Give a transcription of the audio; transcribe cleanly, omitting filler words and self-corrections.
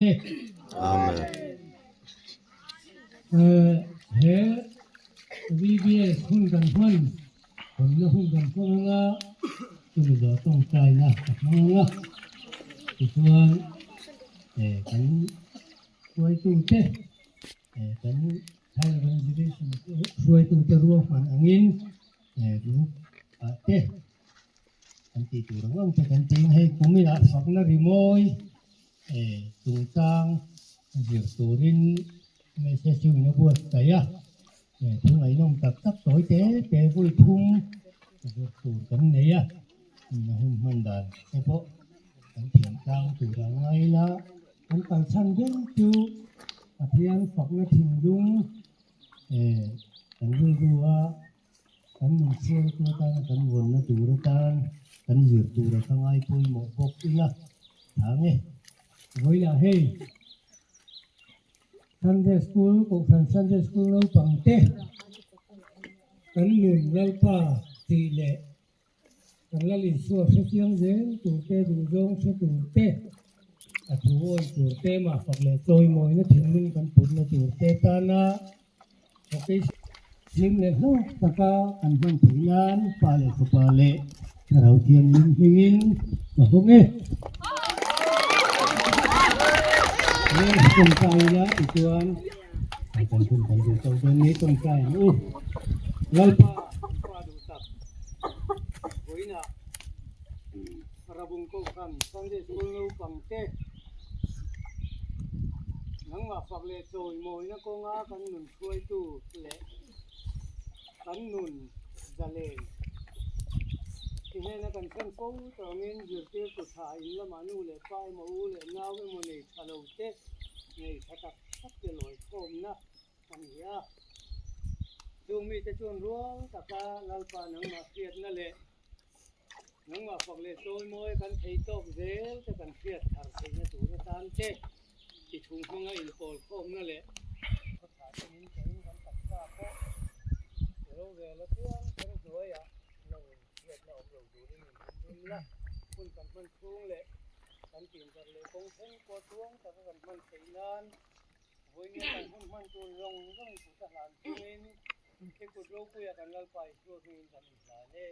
Amen. He VBS hun kan hman, hawnna hun kan hmang anga, chumi zawh tawngtaina ka hmang anga, tichuan kan hruaitute kan Thai Evangelization hruaitute ruahman angin group ah te kan tih tur ang ang te kan tiin hei kuminah fakna rimawi chungchang zir turin message chu in a buatsaih a, thu ngaihnawm tak tak tawi te te vawi thum zir tur kan nei a, a hun hman dan te pawh kan thiam tlang tur a ngai la, kan kalchhan ber chu Pathian fakna thinlung kan rilru a. Kan nunchhuangtu atana kan vawnna tur atan kan zir tura ka ngai pawimawh bawk ila thang e. Vawilah hei Sunday School, Kohhran Sunday School naupang te kan nun Lalpa tih leh kan Lal Isua hrechiang zel tur te, duhzawng hre tur te, a thu awi tur te, mah fak leh chawimawina thinlung kan putna tur te tana Vocation hlim leh hlawk taka kan hman theih nan Pa leh Fapa leh Thlarau Thianghlim hmingin ka hawng e. Leng tawngtai ila tichuan kan hun kan duh tawh dawn ni tawngtai ang u. Lalpa Pa duh tak vawiinah Rabung Kohhran Sunday School naupang te Nangmah fak leh chawimawina kawnga kan nun hruaitu leh kan nun zalen ti hnena kan thlen fo tawngin zirtirtu tha in lamah nu leh pa emaw u leh nau emaw nei tha lo te nei tha tak tak te lawi khawmna a ni a. Chung mite chuan rual taka Lalpa nangmah hriatna leh Nangmah fak leh chawimawi kan thei tawk zel te kan hriat thar theihna tur atan te ti chhung hmanga inpawl khawmna leh khawtha te min pein kan taksa pawh rorel apiang kawng hnuaiah nangin hriatna awm lo turin in him la, hun kan hman chhung leh kan tindarh leh kawng thleng pawh tuang taka kan hman theih nan vawinia kan hun hman tur zawng zawng kut a hlan chungin i kut ropuia kan Lalpa Isua hmingin kan inhlan e.